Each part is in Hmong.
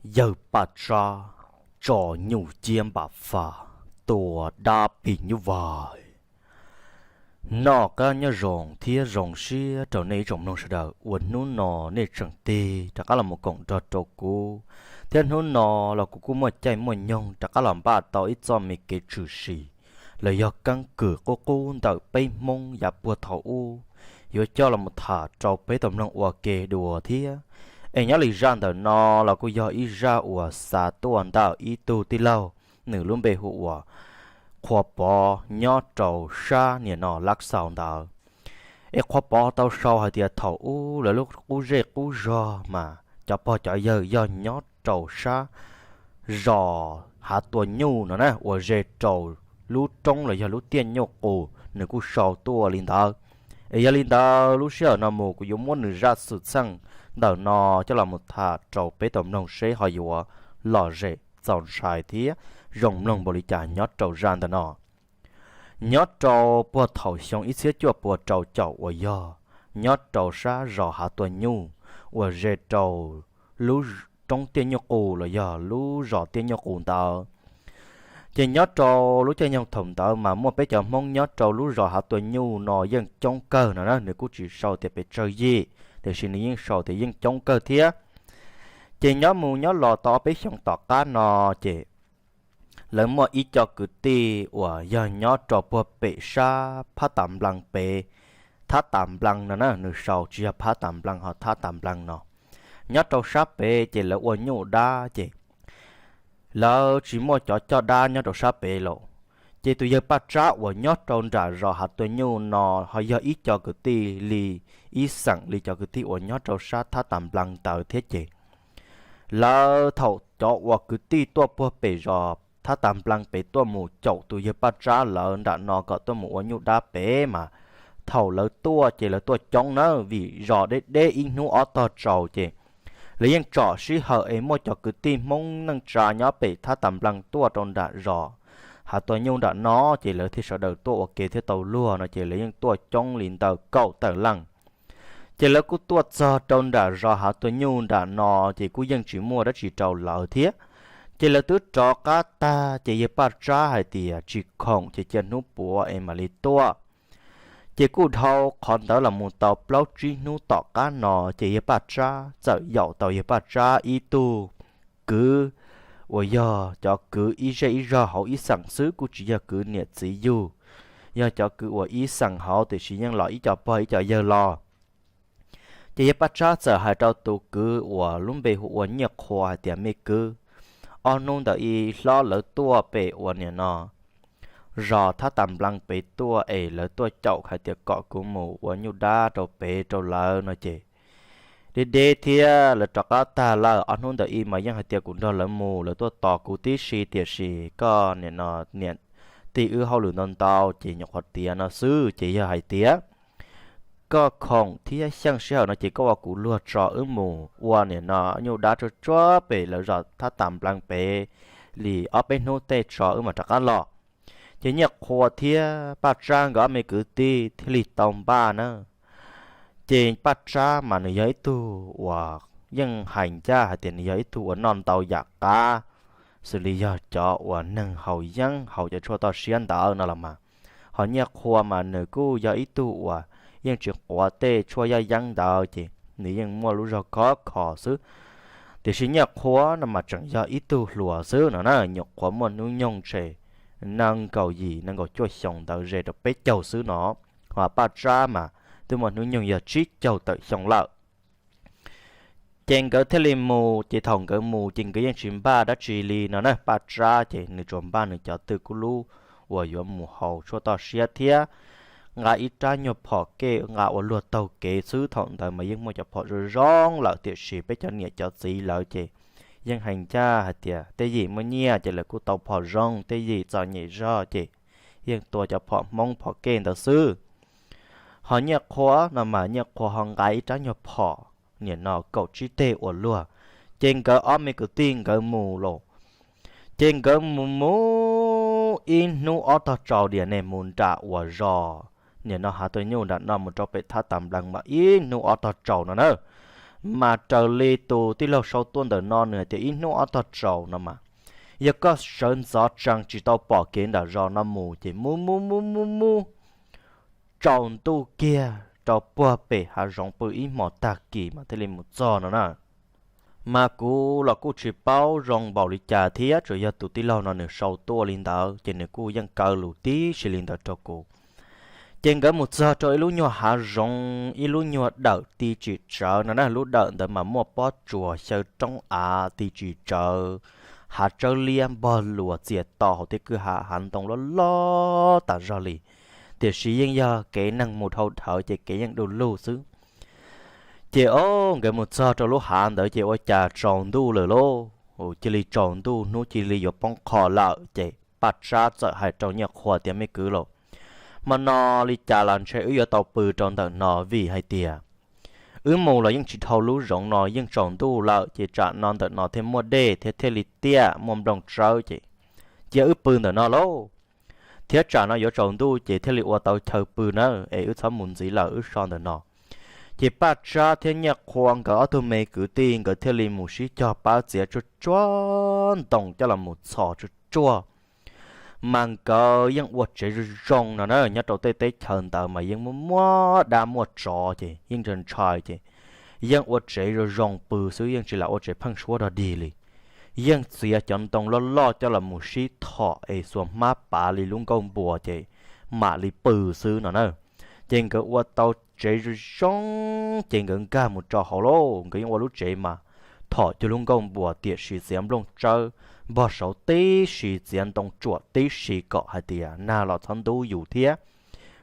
Yawg Paj Tsab tso nyuj ciab npam faj tua dab pig nyuj vais. Noj qab nyob zoo thiab zoo siab rau nej ib tsoom mloog sawv daws uas hnub no nej tseem tig rov qab los mus koom nrog rau kuv, thiab hnub no los kuv kuj muaj caij muaj nyoog rov qab los npaj tau ib txoj me kev tshwm sim los yog keeb kwm qub qub ntawm peb Hmoob yav puag thaum ub yuav coj los mus tham rau peb tau mloog ua ke dua thiab. Es nyob li zaj ntawm no los kuj yog ib zaj uas xa tuaj ntawm ib tug tij laug, nws lub npe hu ua Qhua Pov nyob rau sab niam no Lab Xaus ntawd. Es Qhua Pov tau sau hais tias thaum ub lawv lub qub zej qub zog mas cov pog cov yawg yog nyob rau sab zos Hav Tua Nyuj no na uas ze rau lub roob los yog lub tiaj nyuj qus, nws kuj sau tuaj li ntawd. Es yog li ntawd lub sij hawm no mus kuv yuav muab nws zaj xwm txheej ntawm no coj los mus tham rau peb tau mloog seb ho yuav lom zem txaus ntshai thiab zoo mloog npaum li cas nyob rau zaj ntawm no. Nyob rau puag thaum xyoo ib txhiab cuaj puas rau caum uas yog nyob rau sab zos Hav Tua Nyuj uas ze rau lub roob tiaj nyuj qus los yog lub zos tiaj nyuj qus ntawd. Ces nyob rau lub caij nyoog thaum ntawd mas muaj peb cov Hmoob nyob rau lub zos Hav Tua Nyuj no yeej coob kawg no na, nws kuj tsis sau tias pes tsawg yim, tiam sis nws yeej sau tias yeej coob kawg thiab. Ces nyob mus nyob los tau peb xyoo tom qab no ces lawv muaj ib co kwv tij uas yog nyob rau puag pem sab Phab Tas Nplees pem, Thab Tas Nplees no na, nws sau tsis yog Phab Tas Nplees ho Thab Tas Nplees no. Nyob rau sab pem ces lawv ua nyuj dab ces lawv tsis muaj cov coj dab nyob rau sab pem lawm. Ces tus yawg Paj Tsab uas nyob rau nram zos Hav Tua Nyuj no ho yog ib co kwv tij li ib xeem li cov kwv tij uas nyob rau sab Thab Tas Nplees ntawd thiab ces lawv thaum cov uas kwv tij tuaj puag pem zos Thab Tas Nplees pem tuaj mus caum tus yawg Paj Tsab lawv nram no kom tuaj mus ua nyuj dab pem mas thaum lawv tuaj ces lawv tuaj coob na, vim zos deb deb ib hnub ob tog tsaus ces lawv yeej tsom sij hawm es muaj cov kwv tij Hmoob neej tsa nyob pem Thab Tas Nplees tuaj rau nram zos Hav Tua Nyuj nram no ces lawv thiaj sawv daws tuaj ua ke thiab tau luag no ces lawv yeej tuaj coob li ntawm kaum tawm leej. Ces lawv kuj tuaj txog rau nram zos Hav Tua Nyuj nram no ces kuj yeej tsis muaj dab tsi rau lawv thiab. Ces lawv twb rov qab tag ces yawg Paj Tsab hais tias tsis khoom ces cia hnub puav es mam li tuaj. Ces kuj dhau qhov ntawd los mus tau plaub tsib hnub tom qab no ces yawg Paj Tsab txawm yaum tau yawg Paj Tsab ib tug kwv uas yog cov kwv ib zej ib zog hauv ib xeem xwb, kuj tsis yog kwv niam txiv yug, yog cov kwv uas ib xeem hauv tiam sis yeej los ib co pog ib co yawg los. Ces yawg Paj Tsab txawm hais rau tus kwv uas lub npe hu ua Nyiaj Qhua hais tias, me kwv, ob hnub ntawd ib hlob lawv tuaj pem uas niam no zos Thab Tas Nplees pem tuaj es lawv tuaj caum hais tias kom kuv mus ua nyuj dab rau pem rau lawv no ces deb deb thiab lawv rov qab tag lawm. Ob hnub ntawd ib mas yeej hais tias kuv nrog lawv mus, lawv tuaj tos kuv tib si, tiam sis koj niam no niam tij wb hauj lwm ntau ntau ces nyuam qhuav tiav no xwb. Ces yog hais tias koj khoom thiab xyeej sij hawm no ces koj ua kuv luag tso wb mus ua niam no nyuj dab tsuag tsuag pem lawv zos Thab Tas Nplees pem li ob peb hnub tej tso wb mam rov qab los. Ces Nyiaj Qhua thiab Paj Tsab nkawd ob me kwv tij thiaj li tau npaj na. Ces Paj Tsab mas nws yog ib tug uas yeej hais ncaj hais tias nws yog ib tug uas noj ntau yam qab, xws li yog cov uas neeg haus yeeb haus cov tshuaj toj siab ntawd no los mas, ho Nyiaj Qhua mas nws kuj yog ib tug uas yeej tsis quav tej tshuaj yaj yeeb ntawd ces nws yeej muaj lub zog khov kho xwb. Tiam sis Nyiaj Qhua no mas tseem yog ib tug hluas xwb no na, nyuam qhuav muaj hnub nyoog ntshe nees nkaum yim nees nkaum cuaj xyoo ntawd ze rau peb caug xwb no, ho Paj Tsab mas twb muaj hnub nyoog yog tsib caug tawm xyoo lawm. Ces nkawd thiaj li mus, ces thaum nkawd mus ces nkawd yeej tsis npaj dab tsi li no na. Paj Tsab ces nws tsuas npaj nws cov twj kub lub uas yuav mus haus tshuaj toj siab thiab nqa ib rab nyuag phom kej nqa ua luag taug kev xwb. Thaum ntawd mas yeej muaj cov phom zoo zoo lawm, tiam sis peb cov niam cov txiv lawv ces yeej hais ncaj hais tias tej yim muaj nyiaj ces lawv kuj tau phom zoo, tej yim txom nyem zog ces yeej tua cov phom Hmoob phom kej ntawd xwb. Ho Nyiaj Qhua no mas Nyiaj Qhua ho nqa ib rab nyuag phom niam no kaum tsib teg ua luag, ces nkawd ob me kwv tij nkawd mus lauj. Ces nkawd mus mus ib hnub ob tog tsaus diam ne, mus nram uas zos niam no Hav Tua Nyuj nram no mus rau pem Thab Tas Nplees mas ib hnub ob tog tsaus no na. Mas raws li tus tij laug sau tuaj ntawm no nws hais tias ib hnub ob tog tsaus no mas, yog koj sawv ntxov tsees tsis tau pom kev nram zos no mus ces mus mus mus mus mus tsaus ntuj kiag rau puag pem hav zoov pw ib hmos tag kis mas thiaj li mus txog no na. Mas kuv los kuj tsis paub zoo npaum li cas thiab, tsuas yog tus tij laug no nws sau tuaj li ntawd ces nws kuj yeej kaw lus tib si li ntawd rau kuv. Ces nkawd mus txog rau ib lub nyuag hav zoov, ib lub nyuag dawm ti tsis tsawv no na. Lub dawm ntawd mas muaj pob tsuas xyaw roob av ti tsis tsawv, hav tsawb liab npog luas txias to hauv tej kwj ha hav ntoo loj loj tas zog li, tiam sis yeej yog kev neeg mus dhau dhawv ces kev yeej du lug xwb. Ces o, nkawd mus txog rau lub hav ntawd ces ua cas tsaus ntuj lawm lauj, cia li tsaus ntuj hnub cia li yuav poob qho lawm ces Paj Tsab txawm hais rau Nyiaj Qhua tias me kwv lauj, hmo no li cas los ntshe wb yuav tau pw rau ntawm no vim hais tias wb mus los yeej tsis dhau lub zoov no yeej tsaus ntuj lawm ces tsam no ntawm no thiaj muaj dej thiab thiaj li tiaj muaj nplooj tsawb ces cia wb pw ntawm no lauj. Thiab tsam no yuav tsaus ntuj ces thiaj li ua tau chaw pw na, es wb txhob mus ntxiv lawm wb so ntawm no. Ces Paj Tsab thiab Nyiaj Qhua nkawd ob tug me kwv tij nkawd thiaj li mus sib cog pab txiav tsuag tsuag ntoo coj los mus txhos tsuag tsuag. Mas nkawd yeej ua tsev zoo zoo no na, nyob rau tej teb chaws ntawd mas yeej muaj muaj dab muaj tsov ces yeej ntshai ntshai ces yeej ua tsev zoo zoo pw xwb, yeej tsis lam ua tsev pheej suab dog dig li. Yeej txiav cov ntoo loj loj coj los mus sib thom es xuas hmab pav li lub nkuaj npua ces mam li pw xwb no na. Ces nkawd ua tau tsev zoo zoo ces nkawd nkag mus rau hauv lauj, nkawd yeej ua lub tsev mas thom cuag lub nkuaj npua tiam sis txiav nplooj tsawb npog saud tib si, txiav ntoo tsuam tib si kom hais tias nag los txhob ntub yus thiab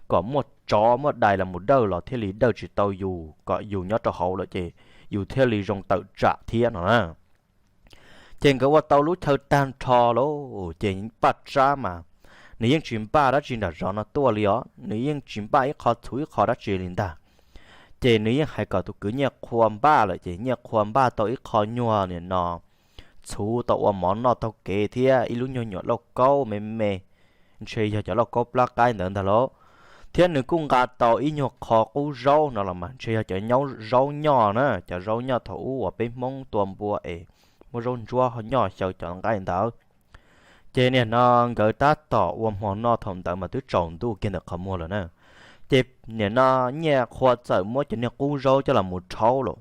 kom muaj tsov muaj dais los mus dawj los thiaj li dawj tsis tau yus, kom yus nyob rau hauv lawm ces yus thiaj li zoo tawm tsam thiab no na. Ces nkawd ua tau lub chaw tag nrho lauj, ces Paj Tsab mas nws yeej tsis npaj dab tsi nram zos no tuaj li os, nws yeej tsis npaj ib qho txhuv ib qho dab tsi li ntag. Ces nws yeej hais kom tus kwv Nyiaj Qhua npaj lawm ces Nyiaj Qhua npaj tau ib qho nyuag nim no txhuv tau ua mov noj taug kev thiab ib lub nyuag nyuam lauj kaub me me, ntshe yog cov lauj kaub plab qaib ntawd ntag lauj. Thiab nws kuj nqa tau ib nyuag qho qub zaub no los mas ntshe yog cov zaub nyoj na, cov zaub nyoj thaum ub uas peb Hmoob tua npua es muab zaub ntsuab nyoj xyaw cov nqaij ntawd. Ces nim no nkawd tab tom ua hmo noj thaum ntawd mas twb tsaus ntuj kiag ntawm qhov muag lawm na. Ces nim no Nyiaj Qhua txawm muab cov niag qub zaub coj los mus rhaub lawm.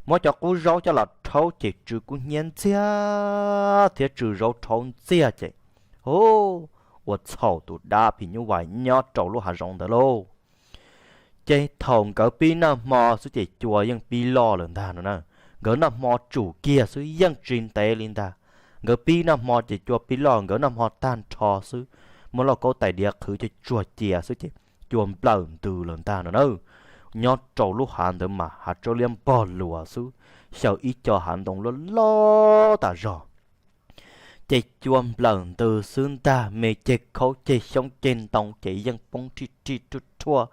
Muab cov qub zaub coj los rhaub ces tsw kub hnyiab ntxiag thiab tsw zaub rhaub ntxiag ces, hu, ua txhaum tus dab phim nyuj vais nyob rau lub hav zoov ntawd lauj. Ces thaum nkawd pib noj hmo xwb ces cua yeej pib loj lawm ntag no na. Nkawd noj hmo tsum kiag xwb yeej tsis ntev li ntag. Nkawd pib noj hmo ces cua pib loj, nkawd noj hmo tag nrho xwb, muab lauj kaub tais diav qhwv coj tsuag cia xwb ces cua nplawm ntws lawm ntag no na. Nyob rau lub hav ntawd mas hav tsawb liab npog luas xwb, xyaw ib co hav ntoo loj loj tas zog. Ces cua nplawm ntws xwb ntag, me ceg khaub ceg xyoob ceg ntoo ces yeej poob rij rij ruj rhuaj,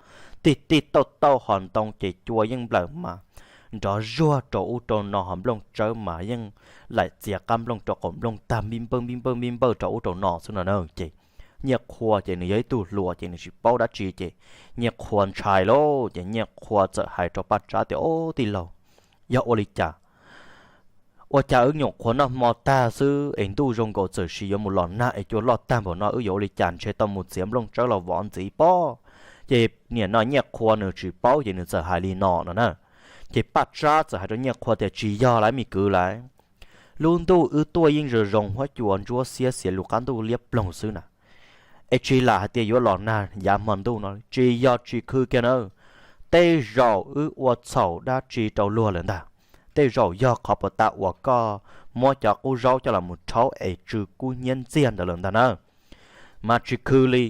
tij tij tauj tauj hos ntoo ces cua yeej nplawm mas nrov zuag rau ub rau no, hos nplooj tsawb mas yeej laim txias qab nplooj rau qaum nplooj tag npij npawj npij npawj npij npawj rau ub rau no xwb no na. Ces Nyiaj Qhua ces nws yog ib tug hluas ces nws tsis paub dab tsi ces Nyiaj Qhua ntshai lauj. Ces Nyiaj Qhua txawm hais rau Paj Tsab tias, Ob tij laug, yog ua li cas? Ua cas wb nyuam qhuav noj hmo tag xwb es ntuj zoo nkaus txawm sis yuav mus los nag es cua loj tag npaum no, wb yuav ua li cas? Ntshe tau mus txiav nplooj tsawb los vov ntxiv pob. Ces nim no Nyiaj Qhua nws tsis paub ces nws txawm hais li no no na. Ces Paj Tsab txawm hais rau Nyiaj Qhua tias, Tsis yog lauj me kwv lauj, lub ntuj wb tuaj yeej zoo zoo huab cua ntsuab xiab xiav lus qab ntuj liab ploog xwb na, es tsis lam hais tias yuav los nag yav hmo ntuj no, tsis yog tsis khw kiag na. Tej zaum wb ua txhaum dab tsi rau luag lawm ntag. Tej zaum yog qhov puas tas uas koj muab cov qub zaub coj los mus rhaub es tsw kub hnyiab ntxiag ntawd lawm ntag na. Mas tsis khw li,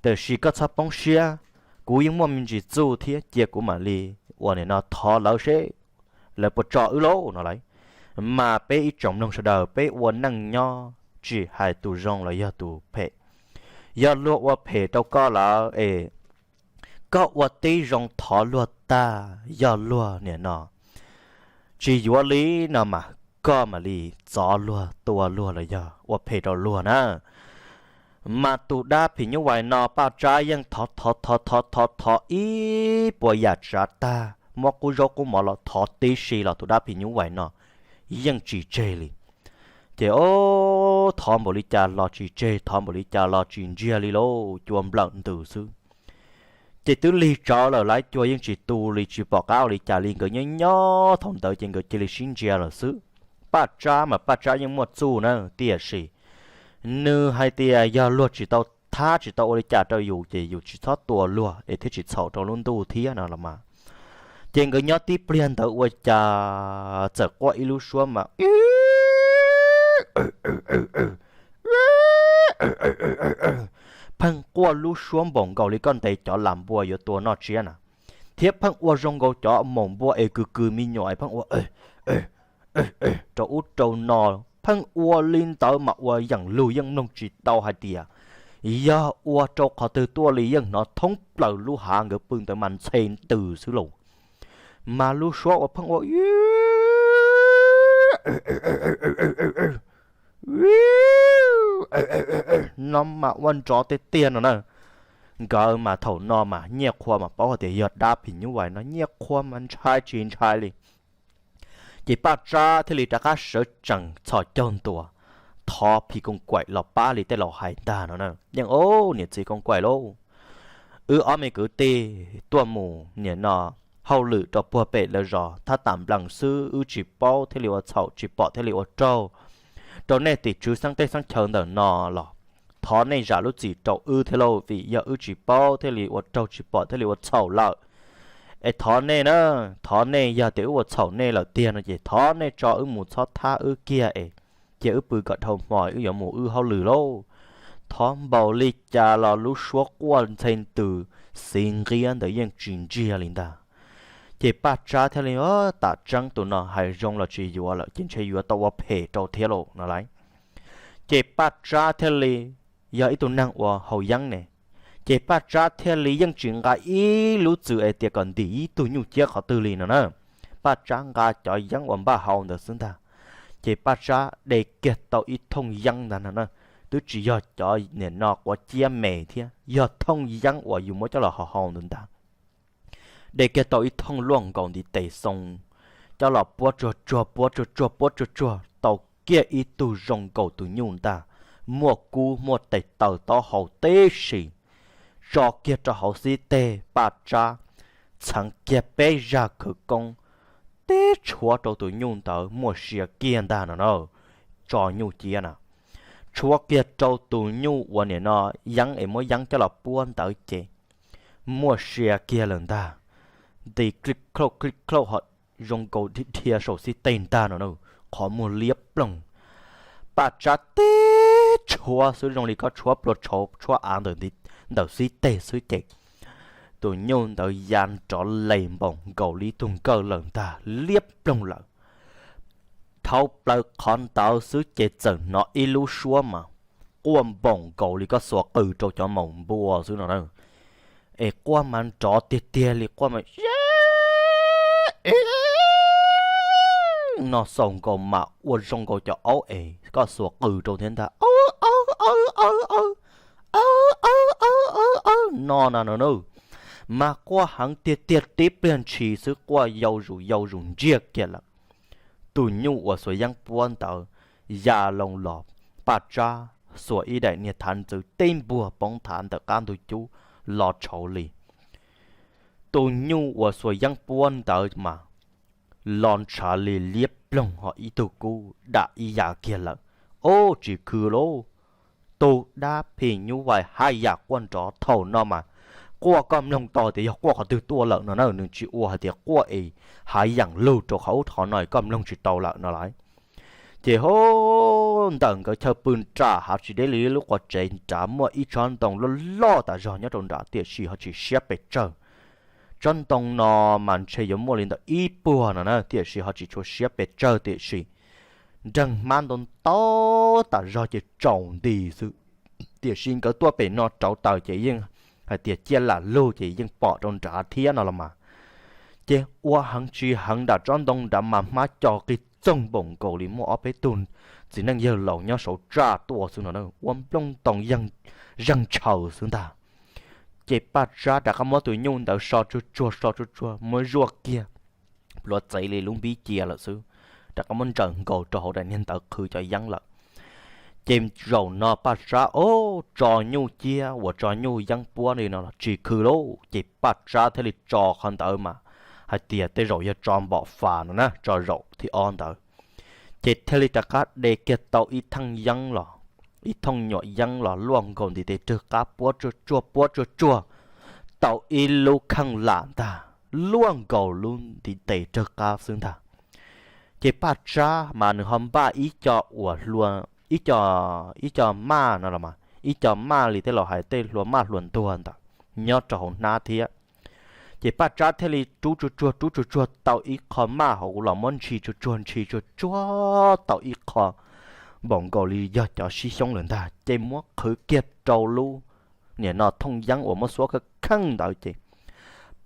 tiam sis koj txhob poob siab, kuv yeej muaj me ntsis txuj thiab, cia kuv mam li ua nim no thov lawv seb lawv puas tso wb lauj no lauj. Mas peb ib tsoom mloog sawv daws peb ua neej nyob tsis hais tus zoo los yog tus phem, yog luag ua phem rau koj lawm es koj ua tib zoo thov luag tag, yog luag nim no tsis yuav li no mas koj mam li txov luag tua luag los yog ua phem rau luag na. Mas tus dab phim nyuj vais no Paj Tsab yeej thov thov thov thov thov thov ib puas yam tsav tag muab qub zaub qub mov los thov tib si los tus dab phim nyuj vais no yeej tsis tseg li. Ces ob, thov npaum li cas los tsis tseg, thov npaum li cas los tsis ntsiag li lauj, cua nplawm ntws xwb. Ces twb lig tsawv lawm, lawv cua yeej tsis tu li, tsis pom qab ua li cas li, nkawd nyob nyob thaum ntawd ces nkawd cia li sib ntsia lawm xwb. Paj Tsab mas Paj Tsab yeej muaj txuj na, tiam sis nws hais tias yog luag tsis tau thab tsis tau ua li cas rau yus ces yus tsis txhob tua luag es thiaj tsis txhaum rau lub ntuj thiab no los mas. Ces nkawd nyob tib pliag ntawd ua cas txawm quaj ib lub suab mas pheej quaj lub suab npaum nkaus li koj ntes cov lam npua yuav tua noj tsiab na, thiab pheej ua zoo nkaus cov maum npua es kws kws me nyuam es pheej ua rau ub rau no, pheej ua li ntawd mas ua yeej lug yeej mloog tsis tau hais tias yog ua rau qhov twg tuaj li, yeej hnov thoob plaws lub hav nkawd pw ntawd mas ntxhe ntws xwb lauj. Mas lub suab ua pheej ua no mas ua nrov tiag tiag no na. Nkawd mas thaum no mas Nyiaj Qhua mas paub hais tias yog dab phim nyuj vais no, Nyiaj Qhua mas ntshai tsis ntshai li. Ces Paj Tsab thiaj li rov qab sawv tsees txhos caug ntua, thov phim koos kaim los pab li tej laus hais ntag no na. Yeej, o, niam txiv koos kaim lauj, wb ob me kwv tij tuaj mus nim no hauj lwm rau puag pem lawv zos thab tam nplees xwb, wb tsis paub thiaj li ua txhaum, tsis pom thiaj li ua raug rau nej tim tswv xeeb teb xeeb chaw ntawm no los thov nej zam lub txim rau wb thiab lauj, vim yog wb tsis paub thiaj li ua raug, tsis pom thiaj li ua txhaum lawm. Es thov nej na, thov nej, yog tias wb ua txhaum nej lawm tiag no ces thov nej tso wb mus, txhob thab wb kiag es cia wb pw kom dhau hmo wb yuav mus wb hauj lwm lauj. Thov npaum li cas los lub suab quaj ntxhe ntws xiv nqiab ntawd yeej tsis ntsiag li ntag. Ces Paj Tsab thiaj li, tam tseeb tus no hais zoo los tsis yuav lawm ces ntshe yuav tau ua phem rau thiab lauj no lauj. Ces Paj Tsab thiaj li yog ib tug neeg uas haus yeeb ne, ces Paj Tsab thiaj li yeej tsis nqa ib lub txwm es tias kom ntim ib tug nyuj ciab qhov twg li no na. Paj Tsab nqa cov yeeb uas npaj hau ntawd xwb ntag. Ces Paj Tsab de kiag tau ib thooj yeeb ntag no na, twb tsis yog cov nim no quav ciab me thiab, yog thooj yeeb uas yus muab coj los hau hau ntawd ntag. De kiag tau ib thooj luaj nkaus ntiv tes xoo, coj los puab tsuag tsuag, puab tsuag tsuag, puab tsuag tsuag, tau kiag ib tug zoo nkaus tus nyuj ntag, muaj kub muaj tes taw taub hau tib si, tso kiag rau hauv xib teg. Paj Tsab txheev kiag peb zaj khawv koob, teb tshuav rau tus nyuj ntawd muaj sia kiag ntag no na. Tso nyuj ciab na, tshuav kiag rau tus nyuj uas nim no yeeb es muab yeeb coj los puab ntawd ces muaj sia kiag lawm ntag. Nti kli khlauj kli khlauj ho zoo nkaus dhia dhia saum xib teg ntag no na, qhov muag liab ploog. Paj Tsab teb tshuav xwb zoo li koj tshuab plua tshauv tshuab av ntawm xib teg xwb ces tus nyuj ntawd ya nrov les npaum nkaus li ib tug nkawj lawm ntag, liab ploog lawm. Dhau plaws qhov ntawd xwb ces txawm hnov ib lub suab mas quaj npaum nkaus li koj xuas qws rau cov maum npua xwb no na. Es quaj mas nrov tiag tiag li, quaj mas no xaus nkaus mas ua zoo nkaus cov aub es koj xuas qws rau thiab ntag, no na no na. Mas quaj heev tiag tiag, tib pliag ntshis xwb quaj yau zus yau zus ntsiag kiag lawm. Tus nyuj uas xuas yeeb puab ntawd ya loo los, Paj Tsab xuas ib daim niag thav ntxwv teb npuag poob thav ntawm qab ntug cub los tshauv li. Tus nyuj uas xuas yeeb puab ntawd mas los ntshav li liab ploog ho ib tug kub dam ib yam kiag lawm. Ob, tsis khw lauj, tus dab phim nyuj vais haj yam quaj nrov thaum no mas quaj koj mloog tau tias yog quaj qhov twg tuaj lawm no na, nws tsis ua hais tias quaj es hav yam lug rau qhov ub qhov no koj mloog tsis tau lawm no lauj. Ces hauv ntawm nkawd chaw pw nram hav tsis deb li lub qhov tsev nrad muaj ib tsob ntoo loj loj tas zog nyob rau nrad tiam sis ho tsis siab pes tsawg. Tsob ntoo no mas ntshe yuav muaj li ntawm ib puag no na tiam sis ho tsis tshua siab pes tsawg tiam sis nreeg hmab ntau ntau tas zog ces tsaus nti xwb. Tiam sis nkawd tuaj pem no rauv taws ces yeej hais tias ciaj lam lug ces yeej pom rau nrad thiab no los mas. Ces ua heev tsis heev nram tsob ntoo nrad mas hmab co qig txoog npaum nkaus li muaj ob peb tug txiv neej yawg laus nyob saud tsaj tuaj xwb no na, ua nplooj ntoos zeeg ntshaws xwb ntag. ces Paj Tsab rov qab muab tus nyuj ntawd so tsuag tsuag so tsuag tsuag muab zuaj kiag, luav txev li lub npib cia lawm xwb, rov qab muab ntsaws nkaus rau hauv daim niag ntawv qhwv cov yeeb lawm. Ces zaum no Paj Tsab ob tso nyuj ciab uas tso nyuj yeeb puab li no los tsis khw lauj, ces Paj Tsab thiaj li tso qhov ntawd mas hais tias tej zaum yog tso npom fas no na, tso zaum thib ob ntawd. Ces thiaj li rov qab de kiag tau ib thooj yeeb los, ib thooj nyuam yeeb los luaj nkaus ntiv tes rwg qab puab tsuag tsuag puab tsuag tsuag tau ib lub kheej lam ntag, luaj nkaus lub ntiv tes rwg qab xwb ntag. Ces Paj Tsab mas nws ho npaj ib co uas ib co, ib co maj no los mas ib co maj li tej laus hais tej hlua maj hlua ntuag ntawd nyob rau hauv hnab thiab. Ces Paj Tsab thiaj li rub tsuag tsuag rub tsuag tsuag tau ib qho maj hauv los muab ntshis tsuag tsuag ntshis tsuag tsuag tau ib qho npaum nkaus li yog cov sib xyoob lawm ntag, ces muab qhwv kiag rau lub niam no thooj yeeb uas muab xuab kheej kheej ntawd ces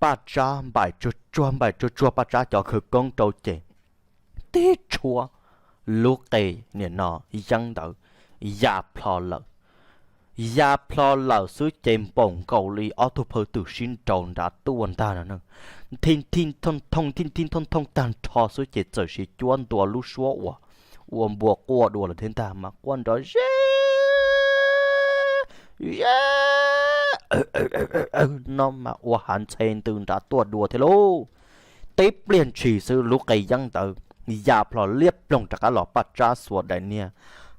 Paj Tsab npaim tsuag tsuag npaim tsuag tsuag Paj Tsab cov khawv koob rau ces tib tshuab lub qe niam no yeeb ntawd ya plho lawm. Ya plho lawm xwb ces npaum nkaus li ob tug phaw twm sib nraus nrad tuaj ntag no na. Thij thij thooj thooj thij thij thooj thooj tag nrho xwb ces txawm sis cuab ntua lub suab uas ua npua quaj dua lawm thiab ntag mas quaj nrov ze ze no mas ua hav ntxhe ntws nrad tuaj dua thiab lauj. Tib pliag ntshis xwb lub qe yeeb ntawd ya plho liab ploog rov qab los Paj Tsab xuas daim niag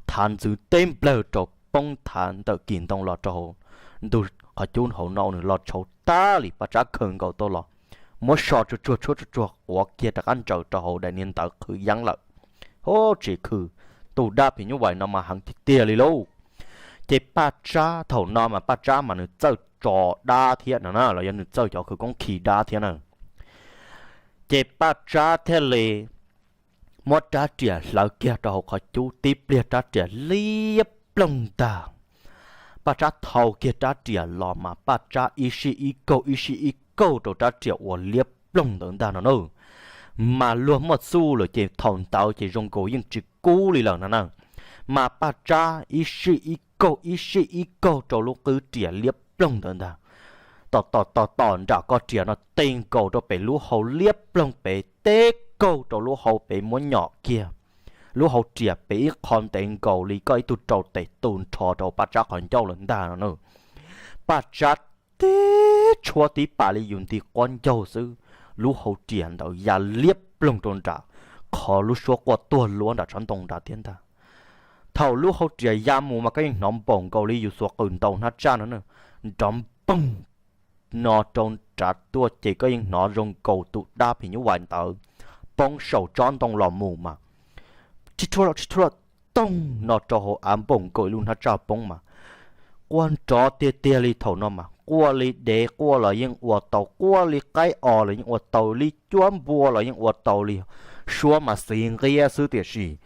thav ntxwv teb nplawg rau poob thav ntawm kis ntoo los rau ntug qhov cub hauv no nws los tshauv tag li Paj Tsab khaws nkaus tau los muab so tsuag tsuag tshuab tsuag tsuag quav kiag rov qab ntsaws rau hauv daim niag ntawv qhwv yeeb lawm. Hub, tsis khw, tus dab phim nyuj vais no mas heev tiag tiag li lauj. Ces Paj Tsab thaum no mas Paj Tsab mas nws txawj tso dab thiab no na los yog nws txawj cov khawv koob khi dab thiab na. Ces Paj Tsab thiaj li muab rab riam hlawv kiag rau hauv qhov cub, tib pliag rab riam liab ploog ntag. Paj Tsab thau kiag rab riam los mas Paj Tsab ib sij ib kaug ib sij ib kaug rau rab riam uas liab ploog ntawd ntag no na. Mas luag muaj txuj lawm ces thaum ntawd ces zoo nkaus yeej tsis kub li lawm no na. Mas Paj Tsab ib sij ib kaug ib sij ib kaug rau lub qwb riam liab ploog ntawd ntag. Tom tom tom tom nram ko riam no teg nkaus rau pem lub hau liab ploog pem, teb kaug rau lub hau pem muab nyom kiag. Lub hau riam pem ib qho ntev nkaus li koj ib tug rau tes tu nrho rau Paj Tsab qhov ncauj lawm ntag no na. Paj Tsab tib tshuab tib pam li yus nti quab ncaug xwb, lub hau riam ntawd ya liab ploog rau nram qhov lub suab quaj tuag luab nram tsob ntoo nrad thiab ntag. Thaum lub hau riam ya mus mas koj yeej hnov npaum nkaus li yus xuas qws ntaus hnab tsaj no na, nrov npoog no rau nrad tuaj ces koj yeej hnov zoo nkaus tus dab phim nyuj vais ntawd poob saum tsob ntoo los mus mas tsis thuaj los tsis thuaj los toog no rau hauv av npaum nkaus ib lub hnab tsaj poob mas quaj nrov tiag tiag li. Thaum no mas quaj li dev quaj los yeej ua tau, quaj li qaib os los yeej ua tau, li cuab npua los yeej ua tau li. Suab mas xiv nqiab xwb tiam sis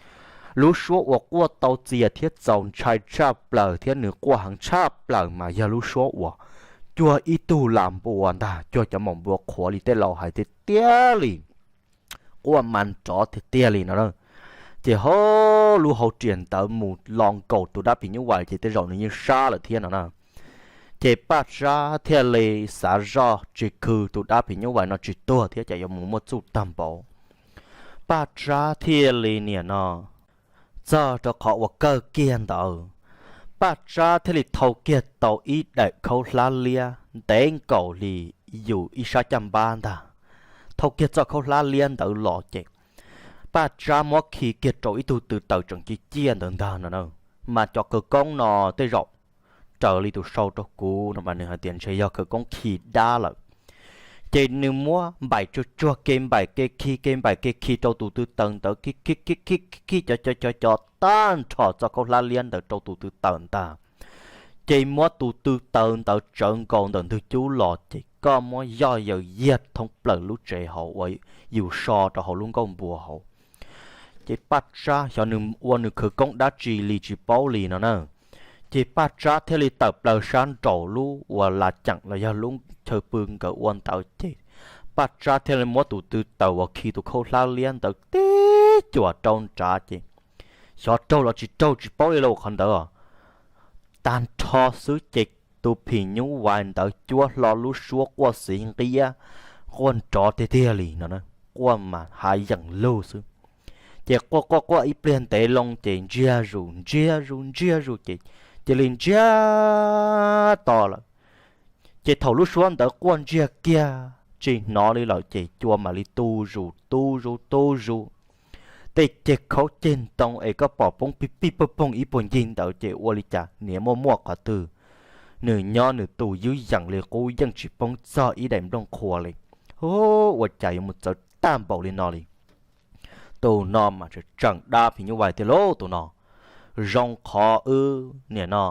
lub suab uas quaj tau txias thiab txaus ntshai tshaj plaws thiab nws quaj heev tshaj plaws mas yog lub suab uas cuag ib tug lam npua ntag, cuag cov maum npua qhuav li tej laus hais tiag tiag li. Quaj mas nrov tiag tiag li no na. Ces ho lub hau riam ntawd mus lo nkaus tus dab phim nyuj vais ces tej zaum nws yeej sab lawm thiab no na. Ces Paj Tsab thiaj li xav zoj tsis khw tus dab phim nyuj vais no tsis tuag thiab ces yuav mus muaj txuj tag npaum. Paj Tsab thiaj li niam no txog rau qhov uas kawg kiag ntawd, Paj Tsab thiaj li thau kiag tau ib daim khaub hlab liab ntev nkaus li yus ib sab caj npab ntag. Thau kiag txoj khaub hlab liab ntawd los ces Paj Tsab muab khi kiag rau ib tug tw taws tseem ciaj ciaj ntawd ntag no na. Mas cov khawv koob no tej zaum raws li tus sau rau kuv no mas nws hais tias ntshe yog khawv koob khi dab lawm. Ces nws muab npaim tsuag tsuag ke npaim ke khi ke npaim ke khi rau tus tw taws ntawd khi khi khi khi khi khi cov cov cov cov tag nrho txoj khaub hlab liab ntawd rau tus tw taws ntag. Ces muab tus tw taws ntawd tsawv nkaus ntawm ntug cub los ces koj muab yoj yaws yiag thoob plaws lub tsev hauv uas yus so rau hauv lub nkuaj npua hauv. Ces Paj Tsab xyov nws ua nws khawv koob dab tsi li tsis paub li no na. Ces Paj Tsab thiaj li tawm plaws sab nraum lub uas las ceem los yog lub chaw pw nkawd ua ntawd ces Paj Tsab thiaj li muab tus tw taws uas khi tus khaub hlab liab ntawd tib cuam rau nrad ces xyov raug los tsis raug tsis paub li lauj qhov ntawd os. Tag nrho xwb ces tus phim nyuj vais ntawd cuab hlo lub suab quaj xiv nqiab, quaj nrov tiag tiag li no, quaj mas hav yeem lug xwb. Ces quaj quaj quaj ib pliag ntev loo ces ntsiag zus ntsiag zus ntsiag zus ces cia li ntsiag to lawm. Ces thaum lub suab ntawd quaj ntsiag kiag tsis hnov li lawm ces cua mam li tu zus tu zus tu zus. Tej ceg khaub ceg ntoo es koj pom poob pij pij poog poog ib puag ncig ntawd ces ua li cas niam muaj muaj qhov twg, nws nyob nws tus ywb yees li qub yeej tsis poob txog ib daim nplooj qhuav li. Hu, ua cas yuav mus txawv tag npaum li no li. Tus no mas tseem dab phim nyuj vais tiag lauj tus no. Zoo qhov wb niam no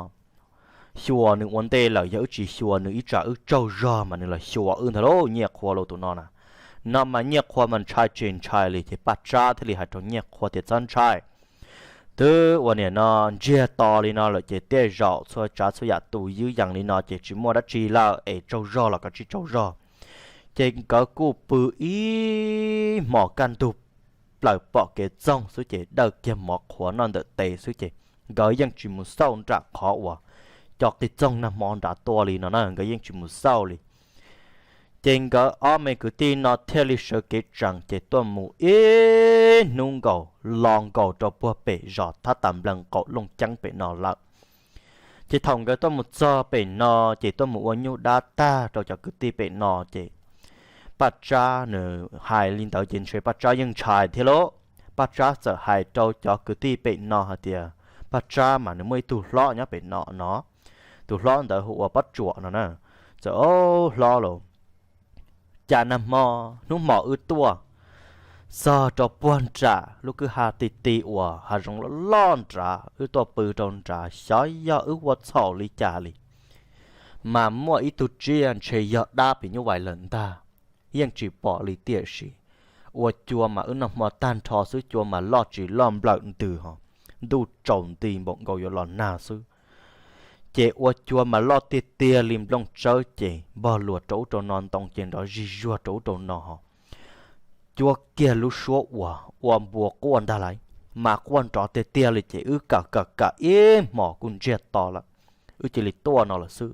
xyuas nws ua ntej lawm, yog wb tsis xyuas nws ib tsam wb tsaug zog mas nws los xyuas wb ntag lauj. Nyiaj qhua lauj tus no na, no mas nyiaj qhua mas ntshai tsis ntshai li ces Paj Tsab thiaj li hais rau nyiaj qhua tias txhob ntshai. Twb ua niam no ntsiag to li no lawm ces tej zaum txhua tsav txhua yam tus ywb yees li no ces tsis muaj dab tsi lawm es tsaug zog los koj tsis tsaug zog. Ces nkawd kuj pw ib hmos kaj ntug plaws pom kev txoog xwb ces dawj kiag mov qhuav noj ntawm tes xwb ces nkawd yeej tsis mus xauj nram qhov uas cov qis txoog nag hmo nrad tuaj li no na, nkawd yeej tsis mus xauj li. Ces nkawd ob me kwv tij no thiaj li sawv kev tsees ces tuaj mus ib hnub nkaus los nkaus rau puag pem zos thab tas nplees qaum looj ceeb pem no lawm. Ces thaum nkawd tuaj mus txog pem no ces tuaj mus ua nyuj dab tag rau cov kwv tij pem no ces Paj Tsab nws hais li ntawd ces ntshe Paj Tsab yeej ntshai thiab lauj. Paj Tsab txawm hais rau cov kwv tij pem no hais tias Paj Tsab mas nws muaj ib tug hlob nyob pem no no, tus hlob ntawd hu ua Pob Tsuas no na. Txawm, Au hlob lauj, cas nag hmo hnub hmo wb tuaj txog rau puag nram lub kwj ha ti ti uas hav zoov loj loj nrad, wb tuaj pw rau nrad xyov yog wb ua txhaum li cas li, mas muaj ib tug tsiaj ntshe yog dab phim nyuj vais lawm ntag, yeej tsis pom li tiam sis ua cua mas wb noj hmo tag nrho xwb cua mas loj tsis loj nplawm ntws ho, ntuj tsaus nti npaum nkaus yuav los nag xwb. Ces ua cua mas loj tiag tiag li nplooj tsawb ces npog luas rau ub rau no, ntoo ces nrov zig zuag rau ub rau no ho. Cuab kiag lub suab uas ua npua quaj ntag lauj, mas quaj nrov tiag tiag li ces wb kawm kawm kawm ib hmos kuj ntsiag to lawm, wb cia li tuaj no lawm xwb.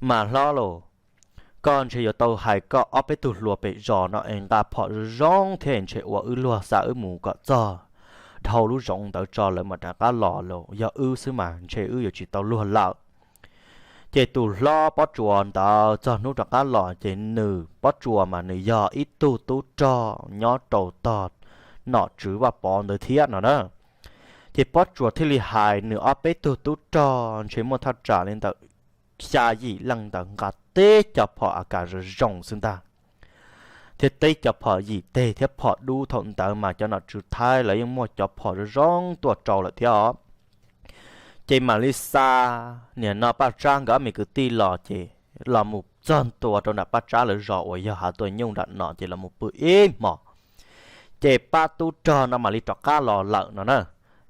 Mas hlob lauj, koj ntshe yuav tau hais koj ob peb tug hluas pem zos no es nqa phom zoo zoo thiab ntshe ua wb luag xa wb mus kom txog dhau lub zoov ntawd tso lawv mam rov qab los los yog wb xwb mas ntshe wb yuav tsis tau luag lawm. Ces tus hlob Pob Tsuas ntawd txog hnub rov qab los ces nws Pob Tsuas mas nws yog ib tug tub rog nyob rau tog nom tswv Vaj Pov ntawd thiab no na. Ces Pob Tsuas thiaj li hais nws ob peb tug tub rog ntshe muaj thaj tsam li ntawm xya yim leej ntawd nqa teb cov phom A Kas zoo zoo xwb ntag, thiab teb cov phom yim teg thiab phom dub. Thaum ntawd mas cov nom tswv Thaib lawv yeej muaj cov phom zoo zoo tuaj rau lawm thiab os. Ces mam li xa niam no Paj Tsab nkawd ob me kwv tij los ces los mus txog ntua rau nram Paj Tsab lawv zos uas yog Hav Tuam Nyuj nram no ces los mus pw ib hmos. Ces pab tub rog no mam li rov qab los lawm no na.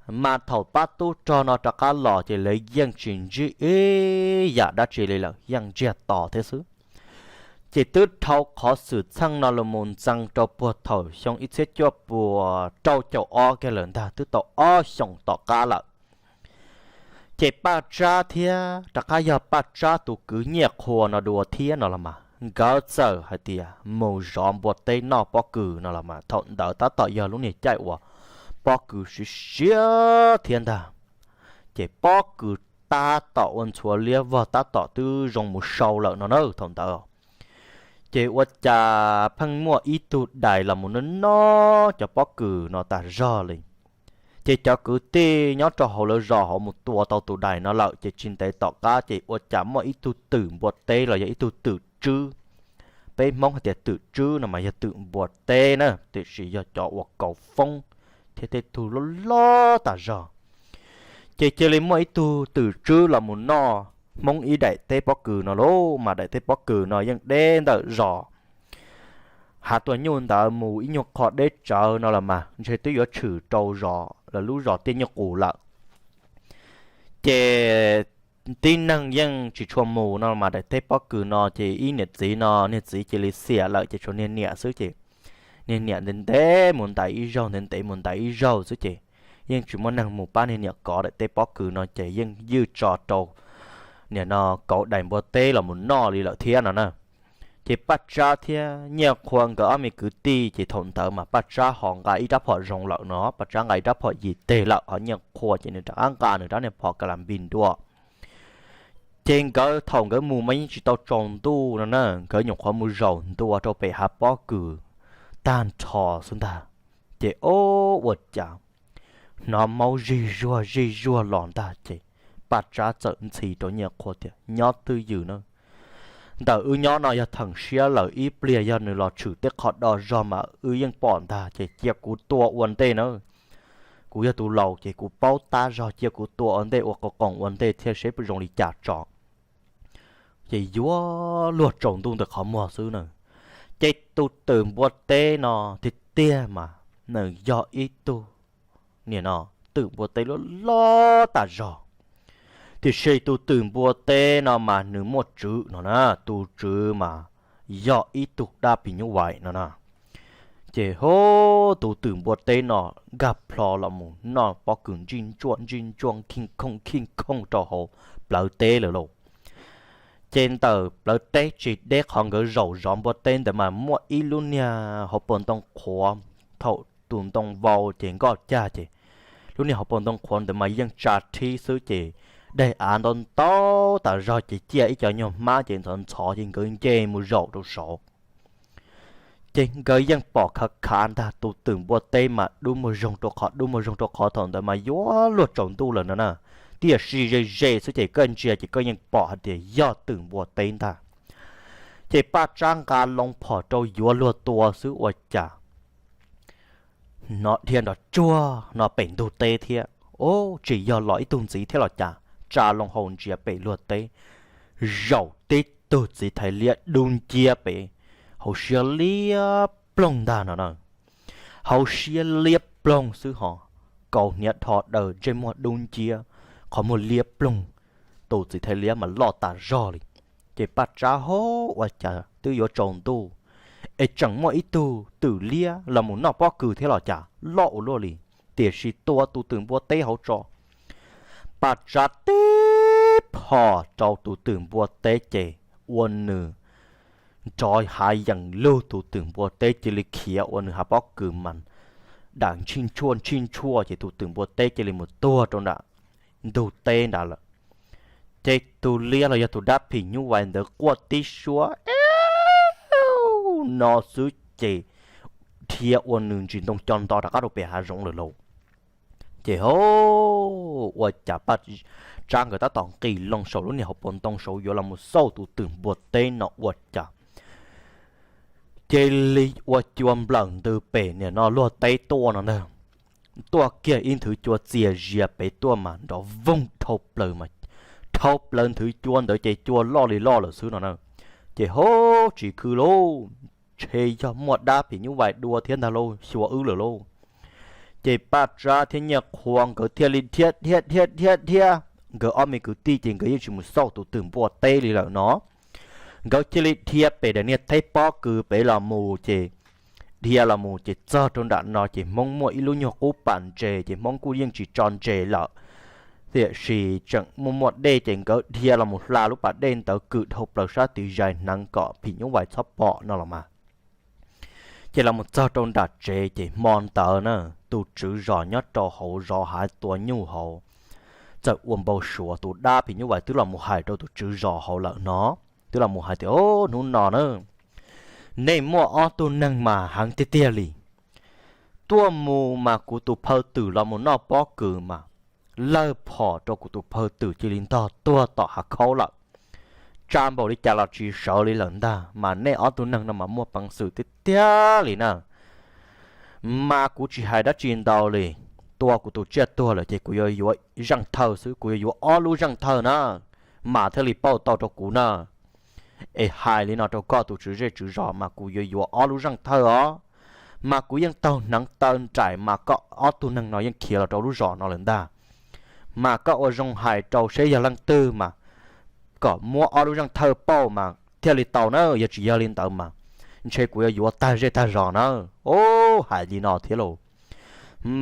Mas thaum pab tub rog no rov qab los ces lawv yeej tsis ntsib ib yam dab tsi li lawm, yeej ntsiag to thiab xwb. Ces twb dhau qhov xwm txheej no los mus ntxees rau puag thaum xyoo ib txhiab cuaj puas rau caum ob kiag lawm ntag, twb tau ob xyoos tom qab lawm. Ces Paj Tsab thiab rov qab yog Paj Tsab tus kwv Nyiaj Qhua no dua thiab no los mas nkawd txawm hais tias mus zov npua teb noj pob kws no los mas thaum ntawd tab tom yog lub niag caij uas pob kws siav siav thiab ntag. Ces pob kws tab tom ua ntxhuav liab vog tab tom twb zoo mus sau lawm no na thaum ntawd. Ces ua cas pheej muaj ib tug dais los mus noj noj cov pob kws no tas zog li. Ces cov kwv tij nyob rau hauv lawv zos hauv mus tua tau tus dais no lawm ces tsis ntev tom qab ces ua cas muaj ib tug twm npua teb los yog ib tug twm tswb. Peb Hmoob hais tias twm tswb no mas yog twm npua teb na, tiam sis yog cov uas kaus foob thiab tej tug loj loj tas zog. Ces cia li muaj ib tug twm tswb los mus noj Hmoob ib daim teb pob kws no lauj, mas daim teb pob kws no yeej deb ntawm zos Hav Tuam Nyuj ntawd mus ib nyuag qho deb tsawv no los mas ntshe twb yuav tshwm rau zos lawv lub zos Tiaj Nyuj Qus lawm. Ces tib neeg yeej tsis tshua mus no mas daim teb pob kws no ces ib niam txiv no niag txiv cia li xiam lawm ces tshuav niag niam xwb ces niag niam ntev ntev mus ntais ib zaug ntev ntev mus ntais ib zaug xwb ces yeej tsis muaj neeg mus pab niag niam kov daim teb pob kws no ces yeej ywj tso rau nim no kauv daim npua teb los mus noj li lawm thiab no na. Ces Paj Tsab thiab Nyiaj Qhua nkawd ob me kwv tij ces thaum ntawd mas Paj Tsab ho nqa ib rab phom zoo lawm no, Paj Tsab nqa ib rab phom yim teg lawm, ho Nyiaj Qhua ces nws rov qab nqa nws rab niag phom ka la npis ntua. Ces nkawd thaum nkawd mus mas yeej tsis tau tsaus ntuj no na, nkawd nyuam qhuav mus zaum ntua rau pem hav pob kws tag nrho xwb ntag. Ces o, ua cas hnov maub zig zuag zig zuag los ntag ces Paj Tsab txawm ntxhi rau Nyiaj Qhua tias, Nyob twj ywm na, ntawm wb nyob no yog theem siab lawm, ib pliag yog nws los tshwm tej qho do zog mas wb yeej pom ntag, ces cia kuv tua ua ntej na. Kuv yog tus laus ces kuv paub tab zog, cia kuv tua ua ntej, ua qo qoos ua ntej thiab seb puas zoo li cas tso. Ces yuav luag tsaus ntuj ntawm qhov muag xwb na, ces tus twm npua teb no tiag tiag mas nws yog ib tug, nim no, twm npua teb loj loj tas zog. Tiam sis tus twm npua teb no mas nws muaj tswv no na, tus tswv mas yog ib tug dab phim nyuj vais no na. Ces ho tus twm npua teb no nkag plho los mus noj pob kws ntsij ntsuaj ntsij ntsuaj, khij khooj khij khooj rau hauv plawv teb lawm lauj. Ces ntawm plawv teb tsis deb qhov nkawd zaum zov npua teb ntawd mas muaj ib lub niag hauv paus ntoo qhuav, thaum tus ntoo vau ces nkoj cag ces lub niag hauv paus ntoo qhuav ntawd mas yeej tsa rhib xwb ces daim av ntau ntau tas zog ces ciaj ib co nyuag hmab ces ntxhov ntxhov ces nkawd nce mus zaum rau saud. Ces nkawd yeej pom khav khav ntag, tus twm npua teb mas dub muag zoo rau qhov dub muag zoo rau qhov thaum ntawd mas yuav luag tsaus ntuj lawm no na. Tiam sis ze ze xwb ces koj ntsia ces koj yeej pom hais tias yog twm npua teb ntag. Ces Paj Tsab nqa loo phom rau yuav luag tua xwb ua cas hnov dhia nrov tsuag no pem ntug teb thiab. Ub, tsis yog los ib tug ntxiv thiab los cas? Tsa loo hau ntsia pem luag teb, zaum tib tug txiv thais liab dub nciab pem, hauv siab liab ploog ntag no na. Hauv siab liab ploog xwb ho kaus hniav dho daws ntsej muag dub nciab, qhov muag liab ploog, tus txiv thais liab mas loj tas zog li. Ces Paj Tsab ho, ua cas twb yuav tsaus ntuj es tseem muaj ib tug twm liab los mus noj pob kws thiab los cas, loj ua luaj li. Tiam sis tua tus twm npua teb hauv tso. Paj Tsab tib phom rau tus twm npua teb ces ua nws nrov hav yees lug, tus twm npua teb cia li khiav ua nws hav pob kws mas dam ntshij ntshuaj ntshij ntshuaj ces tus twm npua teb cia li mus tuag rau nram ntug teb nrad lawm. Ces tus liab los yog tus dab phim nyuj vais ntawd quaj tib suab no xwb ces dhia ua nws ntsis ntoo co nto rov qab rau pem hav zoov lawm lauj. Ces ho, ua cas Paj Tsab nkawd tab tom nqis loo saum lub niag hauv paus ntoo saud yuav los mus xauj tus twm npua teb no ua cas cia li ua cua nplawm ntws pem nim no luag teb tuaj no ntag. Tuaj kiag ib nthwv cua txias zias pem tuaj mas nrov voog dhau plaws mas, dhau plaws nthwv cua ntawd ces cua loj li loj lawm xwb no na. Ces ho, tsis khwv lauj, ntshe yog muaj dab phim nyuj vais dua thiab ntag lauj, xyuas wb lawm lauj. Ces Paj Tsab thiab Nyiaj Qhua nkawd thiaj li dhia dhia dhia dhia dhia, nkawd ob me kwv tij ces nkawd yeej tsis mus xauj tus twm npua teb li lawm no. Nkawd cia li dhia pem daim niag teb pob kws pem los mus ces dhia los mus ces txog rau nram no ces Hmoob muaj ib lub nyuag qub pas ntses ces Hmoob kuj yeej tsis tso ntses lawm. Tiam sis tseem muaj muaj dej ces nkawd dhia los mus hla lub pas dej ntawd kwm dhau plaws sab tid zais hneev kom phim nyuj vais txhob pom no los mas. Ces los mus txog rau nram tsev ces hmo ntawd na, tus tswv zos nyob rau hauv zos hais tua nyuj hauv txawm ua npau suav tus dab phim nyuj vais twb los mus hais rau tus tswv zos hauv lawm no, twb los mus hais tias, Ub, hnub no na, nej muaj ob tug neeg mas heev tiag tiag li. Tuaj mus mas kuv tus phaw twm los mus noj pob kws mas lawg phom rau kuv tus phaw twm cia li ntog tuag tom hav khaub lawm. Tsa npaum li cas los tsis sawv li lawm ntag, mas nej ob tug neeg no mas muaj peev xwm tiag tiag li na. Mas kuv tsis hais dab tsi ntau li, tua kuv tus tsiaj tuag lawm ces kuv yuav yuav zeej thawj xwb, kuv yuav yuav ob lub zeej thawj na, mas thiaj li pauj tau rau kuv na. Es hais li no rau koj tus tswv zej tswv zos mas kuv yuav yuav ob lub zeej thawj os, mas kuv yeej taug hneev taw nraim mas koj ob tug neeg no yeej khiav los rau lub zos no lawm ntag. Mas koj ua zoo hais rau seb yog leej twg mas kom muab ob lub zeej thawj pauj mas thiaj li tau na, yog tsis yog li ntawd mas ntshe kuv yuav yuav tag zej tag zos na. Ub, hais li no thiab lauj.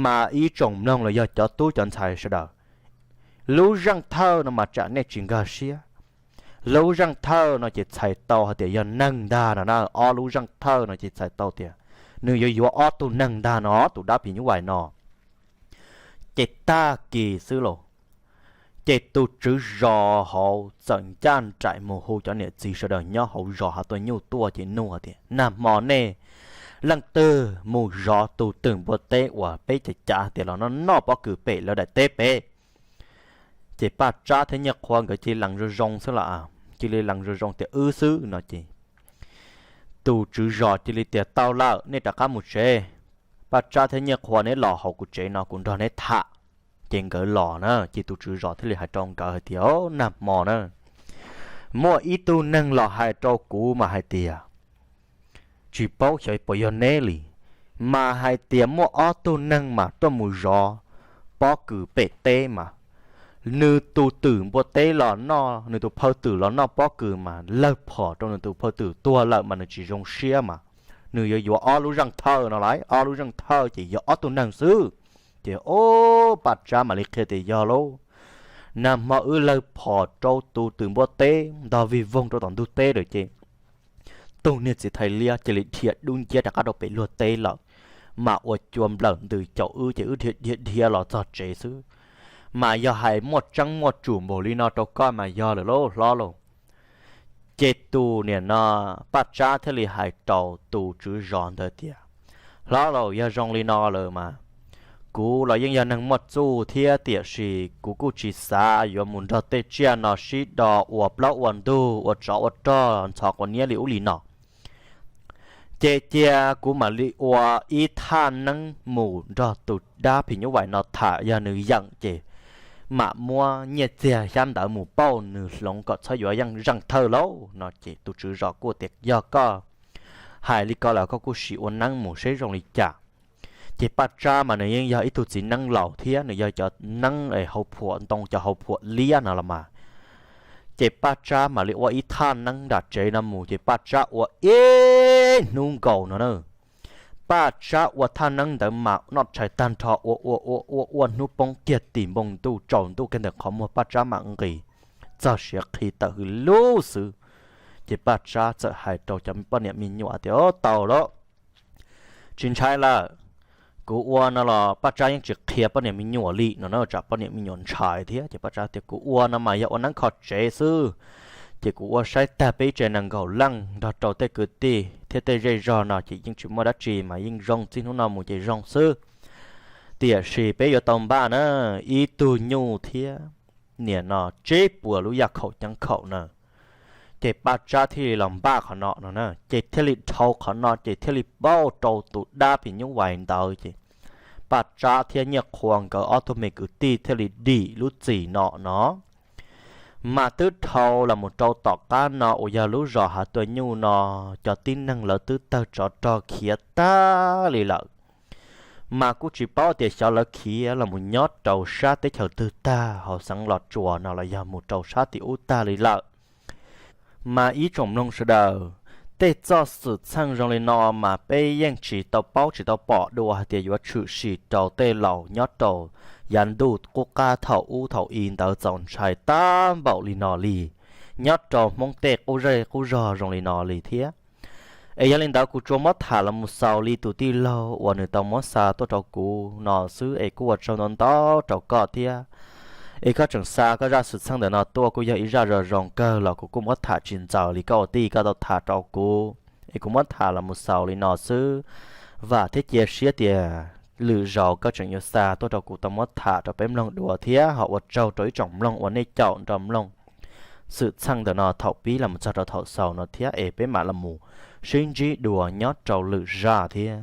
Mas ib tsoom mloog los yog cov tub cov ntxhais sawv daws, lub zeej thawj no mas tsam nej tsis nkag siab, Lub zeej thawj no ces txhais tau hais tias yog neeg ntag no na, ob lub zeej thawj no ces txhais tau tias nws yuav yuav ob tug neeg ntag no, tus dab phim nyuj vais no. Ces tag kis xwb los, ces tus tswv zos hauv txawm ncaj nraim mus hu cov niam txiv sawv daws nyob hauv zos hav tuaj nyuj tuaj ces nug tias, nag hmo nej leej twg mus zov tus twm npua teb uas peb cav cav tias los noj noj pob kws pem lawv daim teb pem? Ces Paj Tsab thiab Nyiaj Qhua nkawd cia li lees zoo zoo xwb los, cia li lees zoo zoo tias wb xwb no ces tus tswv zos cia li tias, tau lawm, nej rov qab mus tsev. Paj Tsab thiab Nyiaj Qhua neb los hauv kuv tsev no kuv nrog neb tham. Ces nkawd los na ces tus tswv zos thiaj li hais rau nkawd hais tias, o, nag hmo na, muaj ib tug neeg los hais rau kuv mas hais tias, tsis paub xyov puas yog neb li, mas hais tias muaj ob tug neeg mas tuaj mus zov pob kws pem teb mas nws tus twm npua teb los noj, nws tus phaw twm los noj pob kws mas lawg phom rau nws tus phaw twm tuag lawm mas nws tsis zoo siab mas nws yuav yuav ob lub zeej thawj no lawm, ob lub zeej thawj ces yog ob tug neeg xwb. Ces o, Paj Tsab mam li qhia tias yog lauj, nag hmo wb lawg phom rau tus twm npua teb ntog vig voog rau tom ntug teb lawm ces tus niag txiv thais liab cia li dhia dub nciab rov qab rau pem luag teb lawm, mas ua cua nplawm ntws caum wb ces wb dhia dhia dhia los txog tsev xwb. Mas yog hais muaj tseeb muaj tsum npaum li no rau koj mas yog lawm lauj hlob lauj. Ces tus niam no, Paj Tsab thiaj li hais rau tus tswv zos ntawd tias, hlob lauj, yog zoo li no lawm mas kuv los yeej yog neeg muaj txuj thiab, tiam sis kuv kuj tsis xav yuav mus nrog tej tsiaj no sib do ua plaub ua ntug, ua tsov ua rog, ntxhov quav niab li ub li no. Ces cia kuv mam li ua ib thaj neeb mus nrog tus dab phim nyuj vais no tham, yog nws yeem ces mam muab nyiaj txiag xyab ntawv mus pauj nws hloov kom txhob yuav zeej thawj lauj no. Ces tus tswv zos kuj tias, yog koj hais li ko lawm koj kuj sim ua neeb mus seb zoo li cas. Ces Paj Tsab mas nws yeej yog ib tug txiv neeb laus thiab nws yog cov neeb hauv phuam ntoo, cov hauv phuam liab no los mas. Ces Paj Tsab mam li ua ib thaj neeb nram tsev no mus, ces Paj Tsab ua ib hnub nkaus no na. Paj Tsab ua thaj neeb ntawd mas noj tshais tag nrho, ua ua ua ua ua hnub poob kiag tim npoo ntuj, tsaus ntuj kiag ntawm qhov muag Paj Tsab mam nqis txog siav qhi tawm hws lub xwb. Ces Paj Tsab txawm hais rau cov poj niam me nyuam tias, o, tau lawm, tsis ntshai lawm. Kuv ua no los Paj Tsab yeej tsis qhia poj niam me nyuam li no na, tsam poj niam me nyuam ntshai thiab. Ces Paj Tsab tias, kuv ua no mas yog ua neeb kho tsev xwb, ces kuv ua saib tag peb ib tsev nees nkaum leej nrog rau tej kwv tij thiab tej zej zog no ces yeej tsis muaj dab tsi mas yeej zoo, txij hnub no mus ces zoo xwb. Tiam sis peb yuav tau npaj na, ib tug nyuj thiab niam no tsib puas lub yaj khaum ceeb khaum na. Ces Paj Tsab thiaj li los npaj qhov no no na, ces thiaj li dhau qhov no ces thiaj li pauj rau tus dab phim nyuj vais ntawd ces Paj Tsab thiab Nyiaj Qhua nkawd ob tug me kwv tij thiaj li dim lub txim no no. Mas twb dhau los mus rau tom qab no uas yog lub zos Hav Tua Nyuj no, cov tib neeg lawv twb tawg tsov rog khiav tag li lawm. Mas kuj tsis paub tias xyov lawv khiav los mus nyob rau sab teb chaws twg tag, hauv xeev Los Tsuas no los yog mus rau sab tim ub tag li lawm. Mas ib tsoom mloog sawv daws, tej txoj xwm txheej zoo li no mas peb yeej tsis tau paub tsis tau pom dua hais tias yuav tshwm sim rau tej laus nyob rau yav ntuj qub qab thaum ub thaum i ntawd txaus ntshai tag npaum li no li, nyob rau Hmoob tej qub zej qub zog zoo li no li thiab. Es yog li ntawd kuv tsuas muab tham los mus xaus li tus tij laug uas nws tau muab xa tuaj rau kuv no xwb, es kuj ua tsaug ntau ntau rau koj thiab. Es koj tseem xa koj zaj xwm txheej ntawm no tuaj kuj yog ib zaj zoo zoo kawg los kuv kuj muab tham tsis ntxaws li koj ua tij koj tau tham rau kuv. Es kuv muab tham los mus xaus li no xwb. Vam thiab cia siab tias lwm zaus koj tseem yuav xa tuaj rau kuv tau muab tham rau peb mloog dua thiab ho ua tsaug rau ib tsoom mloog uas nej caum nrog mloog xwm txheej ntawm no thaum pib los mus txog rau thaum xaus no thiab, es peb mam los mus sib ntsib dua nyob rau lwm zaj thiab.